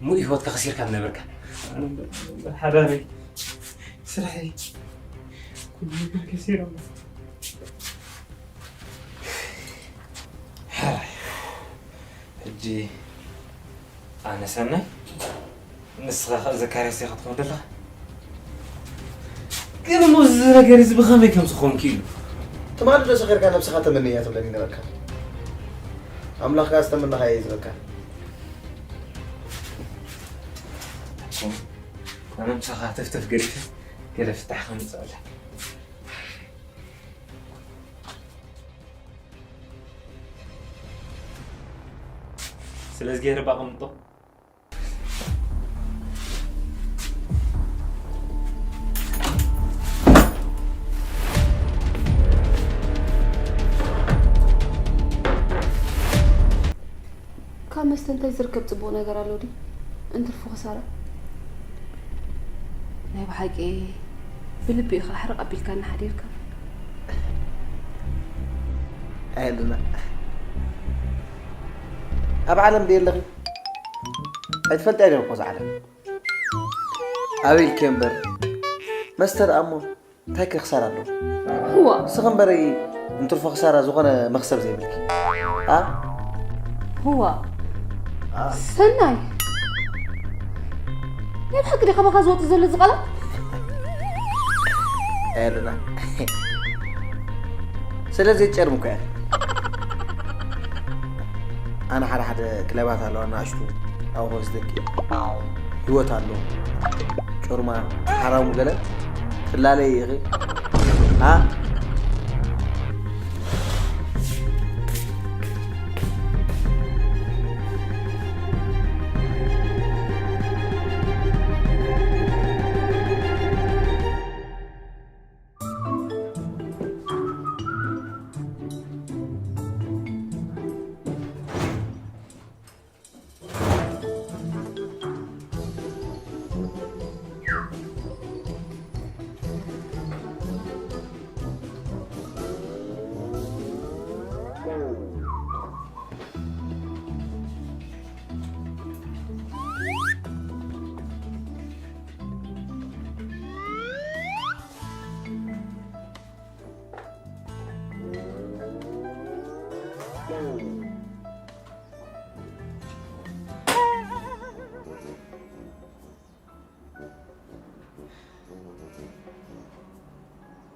ሙሉእ ህይወትካ ከሲርካ ዝነበርካ። ኣነ እምበር፣ ሓዳረይ፣ ስራሐይ፣ ኩሉ ነገር ከሲረ ኣሎ። ሕራይ። ሕጂ ኣነ ሰናይ፣ ንስኻ ከኣ ዘካርያስ ኢኻ ትኸውን ዘለኻ። ግን እሞ እዚ ነገር እዚ ብኸመይ ከም ዝኾን ክኢሉ? ትማሊ ዶ ሰኺርካ ነብስኻ ተመንያ ትብለኒ ነበርካ? ኣምላኽ ከኣ ዝተመነኻዮ እዩ ዝህበካ። ኣነ ምሳኻ ተፍተፍ ገዲፈ ገለ ፍታሕ ከምጽእ ኣለኒ። ስለዚ ገይረ ባቕምጦ። ካብ መስተ እንታይ ዝርከብ ጽቡቕ ነገር ኣሎ ድዩ? እንትርፎ ክሳራ። ናይ ብሓቂ ብልቢ ኢኻ ሕርቕ ኣቢልካኒ ሓዲርካ። ኣየልና ኣብ ዓለም ድየ ኣለኺ? ኣይትፈልጥያ ዲኺ እኮ እዛ ዓለም? ኣበይ ኢልኪ እምበር መስተ ደኣ እሞ እንታይ ከ ክሳራ ኣለዎ? ህዋ። ንስኺ እምበረይ እንትርፎ ክሳራ ዝኾነ መኽሰብ ዘይብልኪ። ኣ? ህዋ። ኣ? ሰናይ። ናይ ብሓቂ ድዩ ካባኻ ዝወጽእ ዘሎ እዚ ቃላት? ኣየሉና። ስለዚ ጨርም እኮ እያ። ኣነ ሓደ ሓደ ክለባት ኣለዋ፣ ንኣሽቱ ኣብኡ ከወስደኪ። ህይወት ኣሎ። ጮርማ፣ ሓራሙ ገለ ትላለይ ኢኺ። ኣ?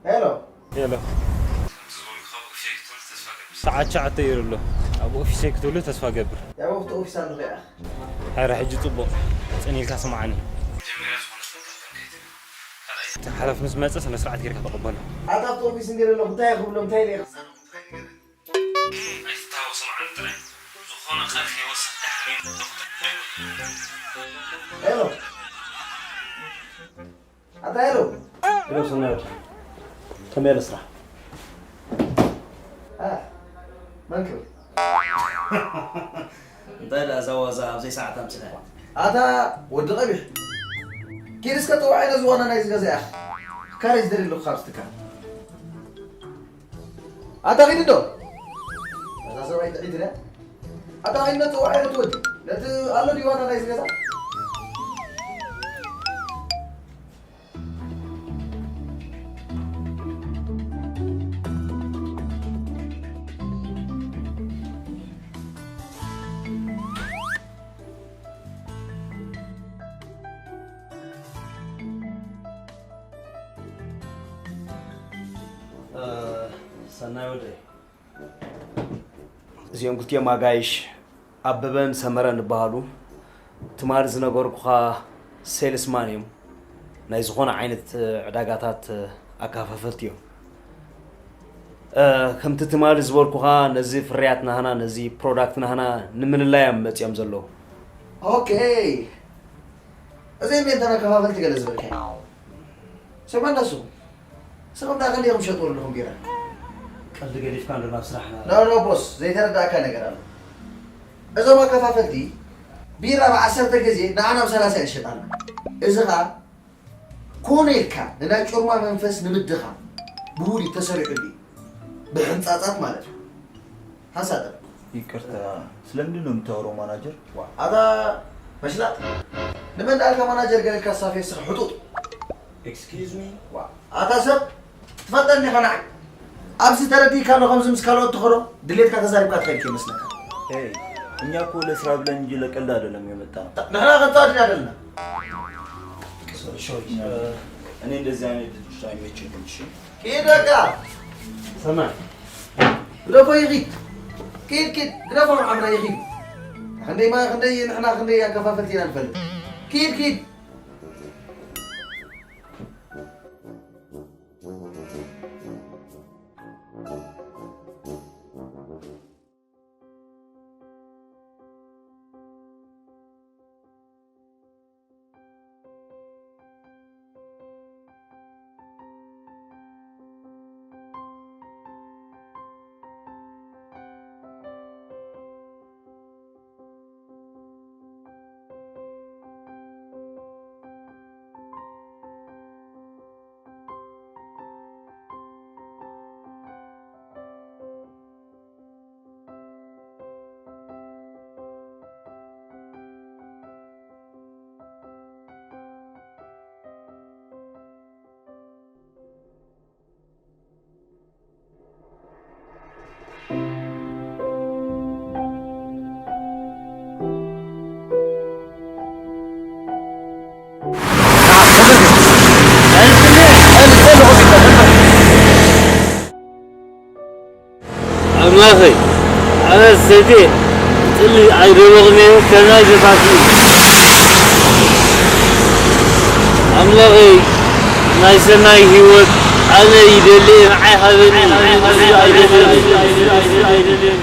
ሄሎ። ሄሎ። ሰዓት ትሽዓተ ይሩ ኣሎ። ኣብ ኦፊሰይ ክትህሉ ተስፋ ገብር። ያው ኣብቲ ኦፊስ ኣለኹ እያ። ሕረ፣ ሕጂ ጽቡቕ ጽን ኢልካ ስምዓኒ። እቲ ሓላፊ ምስ መጸ ስነ ስርዓት ጌርካ ተቐበሎ። ኣታ ኣብቲ ኦፊስ እንድየ ዘለኹ እንታይ ክብሎ፣ እንታይ ኢለ ክዛረብ፣ እንታይ ነገር? ኣይትታወሱ መዓልቲ ጥራይ። ዝኾነ ቃል ከይወስድ ዳሕረይ ዶክተር። ሄሎ። ኣታ ሄሎ። ሄሎ ሰናይ ወዲ። ከመይ ኣለ ስራሕ? ኣ፣ መን ክብል? እንታይ ደኣ እዛ ዋዛ ኣብ ዘይሰዓት ኣምጽእና? ኣታ ወዲ ቀቢሕ። ኪድ እስከ ጥዋዓይ ነዚ ዋና ናይዚ ገዛ ኢኻ። ካሬ ዝደሊ ኣለኹ ካብ ዝትካ። ኣታ ኺድ እንዶ። እዛ ሰብኣይ ጥዒት ኢለ። ኣታ ኺድ ነቲ ወዓይ ነቲ ወዲ። ነቲ ኣሎ ድዩ ዋና ናይዚ ገዛ? እ፣ ሰናይ ወደይ። እዚኦም ክልቲኦም ኣጋይሽ ኣበበን ሰመረን ዝበሃሉ ትማሊ ዝነገርኩኻ ሴልስማን እዮም። ናይ ዝኾነ ዓይነት ዕዳጋታት ኣከፋፈልቲ እዮም። እ፣ ከምቲ ትማሊ ዝበልኩኻ ነዚ ፍርያት ናህና፣ ነዚ ፕሮዳክት ናህና ንምልላይ እዮም መጺኦም ዘለዉ። ኦኬ። እዚ እንዴት ተነከፋፈልቲ ገለ ዝበልካዮ? ሰማን ዳሱ። ስኹም ዳኣ ክንደይ ኢኹም ሸጥዎ ኣለኹም ቢራ? ቀልዲ ገዲፍካ እንዶ ናብ ስራሕና። ኖ፣ ኖ፣ ቦስ፣ ዘይተረዳእካ ነገር ኣሎ። እዞም ኣከፋፈልቲ ቢራ ብዓሰርተ ግዜ ንዓና ብሰላሳ ይሸጣሉ። እዚ ኸኣ ኮነ ኢልካ ንናይ ጮርማ መንፈስ ንምድኻም ብውሉይ ተሰሪሑሉ እዩ። ብሕንጻጻት ማለት እዩ። ሓንሳእ ጠርቅ። ይቅርታ፣ ስለምንድን ነው የምታወራው ማናጀር? ዋ፣ ኣታ መሽላጥ፣ ንመን ደኣልካ ማናጀር ገለልካ ሳፌ ስኻ ሕጡጥ። ኤክስኪውዝ ሚ? ዋ፣ ኣታ ሰብ፣ ትፈልጠኒ ኢኻ ንዓይ። ኣብዚ ተረዲእካ ኣሎ ከምዚ ምስ ካልኦት ትኸዶ፣ ድሌትካ ተዛሪብካ ትኸይድ ከይመስለካ። ሄይ፣ እኛ እኮ ለስራ ብለን እንጂ ለቀልድ አይደለም የመጣነው። ንሕና ክንጻወት ኢና ደለና። ሶሪ፣ ሶሪ። እኔ እንደዚህ አይነት ልጆች አይመቸኝም፣ እሺ? ኪድ በቃ። ሰማይ። ግደፎ ይኺድ። ኪድ፣ ኪድ፣ ግደፎ ዓምራ ይኺድ። ክንደይ ማ-፣ ክንደይ ንሕና ክንደይ ኣከፋፈልቲ ኢና ንፈልጥ። ኪድ፣ ኪድ። ኣምላኸይ፣ ኣነ ሰይቴ ጽሊ ኣይደበቕን እየ፣ ከናይ ዘታሲ። ኣምላኸይ፣ ናይ ሰናይ ህይወት ኣነ ይደሊ፣ ንዓይ ሃበኒ፣ እዚ ኣይደልን።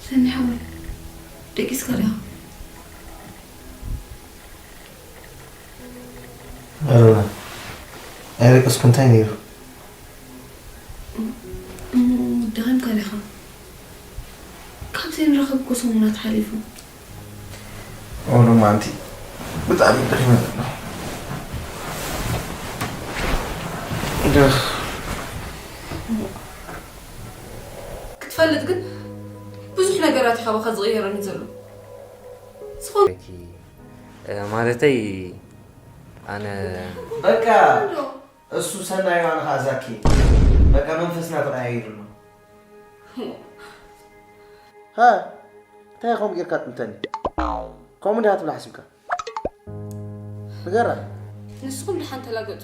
ሰኒ ሓወይ፣ ደቂስካ ዲኻ? ኣሮና፣ ኣይደቀስኩ፣ እንታይ ነይሩ? እሞ ደኺምካ ዲኻ? ካብ ዘይንራኸብ እኮ ሰሙናት ሓሊፉ። ኦ፣ ሎማዓንቲ ብጣዕሚ ደኺመ ዘለኹ። ደኽ- ክትፈልጥ ግን ብዙሕ ነገራት እዩ ካባኻ ዝቕየረኒ ዘሎ። ዝኾነ እ፣ ማለተይ ኣነ በቃ። እሱ ሰናዩ ኣነ ኸዓ ዛኪ። በቃ መንፈስና ተቐያይሩ ኣሎ። ሃ፣ እንታይ ከምኡ ጌርካ ትምተኒ? ከምኡ እንዲኻ ትብል ሓሲብካ? ንገራ። ንስኹም ደሓን ተላገጹ።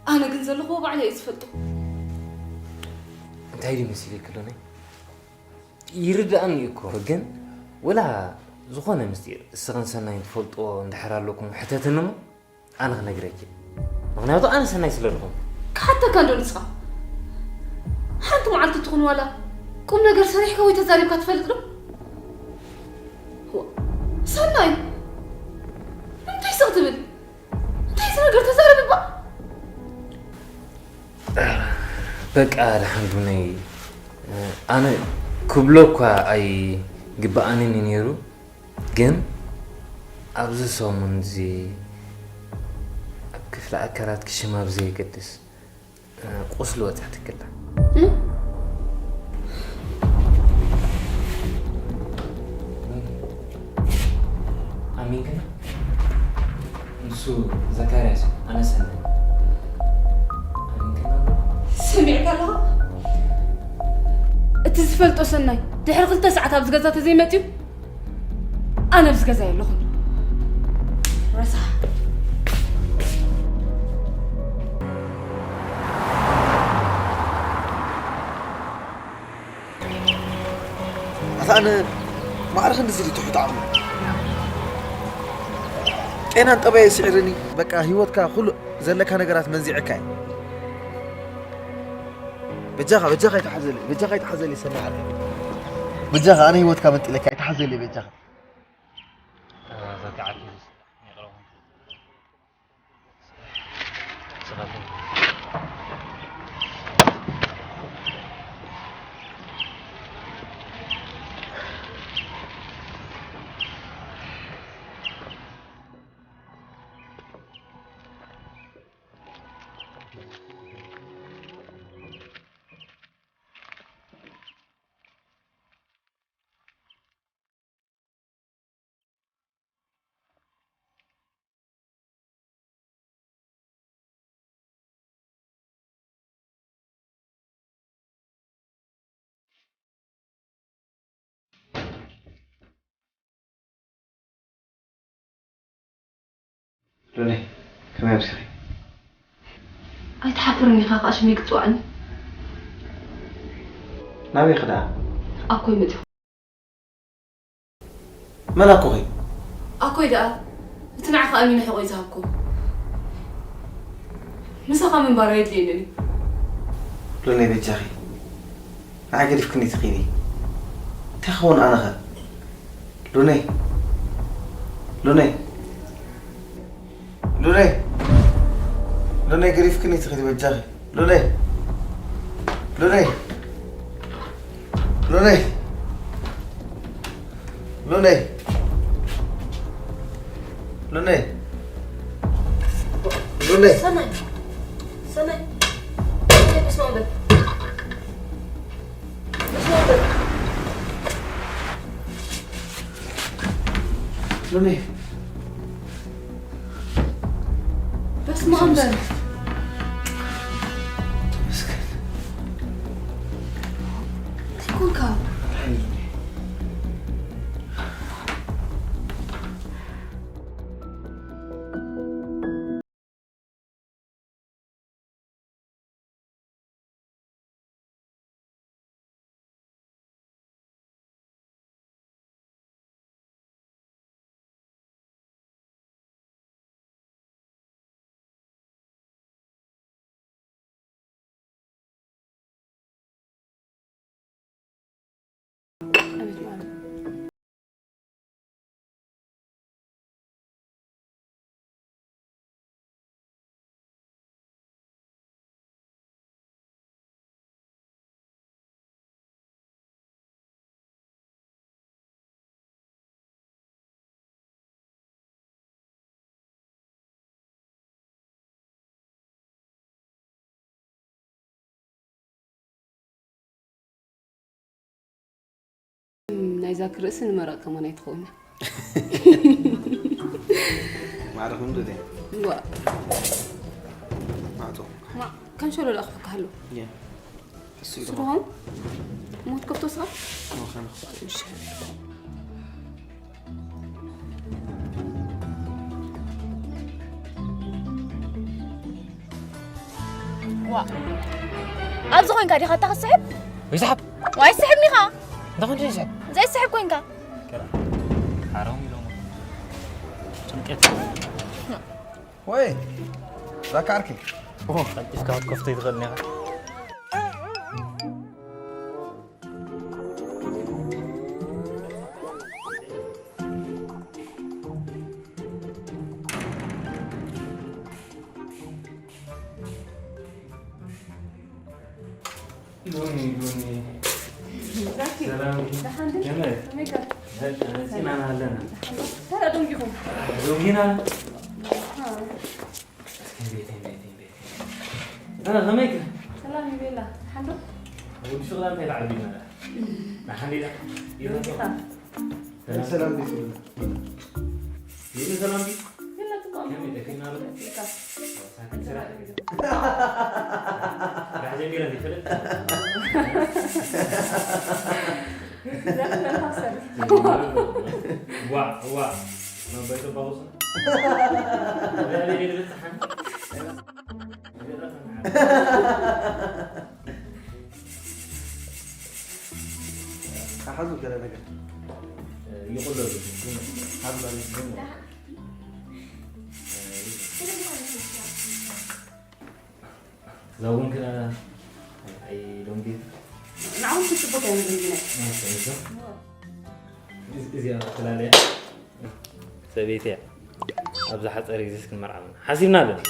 ኣነ ግን ዘለኹዎ ባዕለይ እየ ዝፈልጦ። እንታይ ድዩ መሲለኪ ሎነይ? ይርድኣኒ እዩ እኮ፣ ግን ወላ ዝኾነ ምስጢር እስኽን ሰናይን ትፈልጥዎ እንድሕር ኣለኩም ሕተትኒ እሞ ኣነ ክነግረኪ። ምኽንያቱ ኣነ ሰናይ ስለ ዝኾንኩ። ክሓተካ እንዶ ንስኻ። ሓንቲ መዓልቲ ትኹን ዋላ ቁም ነገር ሰሪሕካ ወይ ተዛሪብካ ትፈልጥ ዶ? ዋ፣ ሰናይ፣ እንታይ ስቕ ትብል? እንታይ እዚ ነገር ተዛረብ እባ? በቃ ደሓን ዱነይ፣ ኣነ ክብሎ እኳ ኣይግብኣንን እዩ ነይሩ፣ ግን ኣብዚ ሰሙን እዚ ኣብ ክፍሊ ኣካላት ክሽማ ብዘየገድስ ቁስሊ ወፂኣትክላ። እ? ኣሚንክና? ንሱ ዘካርያስ፣ ኣነ ሰናይ። ኣሚንክና? ሰሚዕካ ኣለኻ? እቲ ዝፈልጦ ሰናይ ድሕሪ ክልተ ሰዓት ኣብዚ ገዛ ተዘይመፅዩ፣ ኣነ ኣብዚ ገዛ የለኹን። ረሳሕ። ኣታ ኣነ ማዕረ ክንድዚ ድዩ ትሑት ዓቕሚ? ጤናን ጠባየ ስዒርኒ፣ በቃ ህይወትካ ኩሉ ዘለካ ነገራት መንዚዐካ እየ። በጃኻ፣ በጃኻ ኣይትሓዘለይ፣ በጃኻ ኣይትሓዘለይ፣ ሰናይ ዓርከይ። በጃኻ ኣነ ህይወትካ መንጢለካ ኣይትሓዘለይ፣ በጃኻ። ሎለይ፣ ከመይ ኣምሲኺ? ኣይትሓፍርን ኢኻ ከኣ ሽመይ ክትጽውዓኒ? ናበይ ክዳ? ኣኮይ መጺኹ። መን ኣኮኺ? ኣኮይ ደኣ፣ እቲ ንዓኻ ኣሚነ ሕቖይ ዝሃብኩ። ምሳኻ ምንባር ኣየድልየንን እዩ። ሎለይ በጃኺ፣ ንዓይ ገዲፍክኒ ትኺዲ። እንታይ ክኸውን ኣነኸ? ሉነይ፣ ሉነይ፣ ሉነይ፣ ሉነይ፣ ገዲፍክኒ ትኺዲ በጃኺ። ሉነይ፣ ሉነይ፣ ሉነይ፣ ሉነይ፣ ሉነይ፣ ሉነይ። ሰናይ፣ ሰናይ፣ ሰናይ፣ በስመ ኣብ በል። ሎሚ በስመ ኣብ በል። ተመስገን። እንታይ ኮንካ? ናይዛ ክርእሲ ንመረቕ ከማን ኣይትኸውን እያ። ማዕረ ክንዱ ድየ? ዋ። ማ ከንሸሎ ደኣ ክፍካ ኣሎ። እሱ እዩ ስድሆም ሞት ከፍቶ ስራ? ዋ ኣብዚ ኮይንካ ዲኻ እታ ክትስሕብ? ይስሓብ። ዋይ ስሕብ ኒኻ እንታይ ኮንካ ይስሕብ? ዘይስሕብ ኮይንካ። ሓሮም ኢሎም ጭንቀት። ወይ ዛካ ዓርኪ። ቀልጢፍካ ክትከፍቶ ይትኽእል ኒኻ። ሎሚ ሎሚ ዛኪ ሰላም ደሓን ድዩ? ከመይ? ከመይ ገርካ? መፂና ኣለና። ታዲያ ደንጊኹም? ደንጊና። ቤቴ ቤቴ ቤቴ። ከመይ ከ? ሰላም ይቤላ። ሓንዶ? ወዲ ሹቕላ እንታይ ተዓቢድና? ንሓንዴዳ? ደንጊኻ? ሰላም ዲኹም? ይህን ሰላም ዲ? የለትም። ከመይ ደኪና ዶ? ይካ። ስራሕ ስራሕ ጀሚረ ይፈልጥ። ዋ ዋ። መባይ ተባውስ። ወደ ቤት ልብጽ ሓን። ሓዙ ገለ ነገር ይቆሎ። ሓዙ። ዛውን ክና ኣይ ሎንጌት ንዓውን ክትጽቡቅ እያ ንግንግነ። እዚኣ ትላለያ ሰበይቲ እያ። ኣብዚ ሓጸር ግዜስ ክንመርዓም ሓሲብና ኣለና።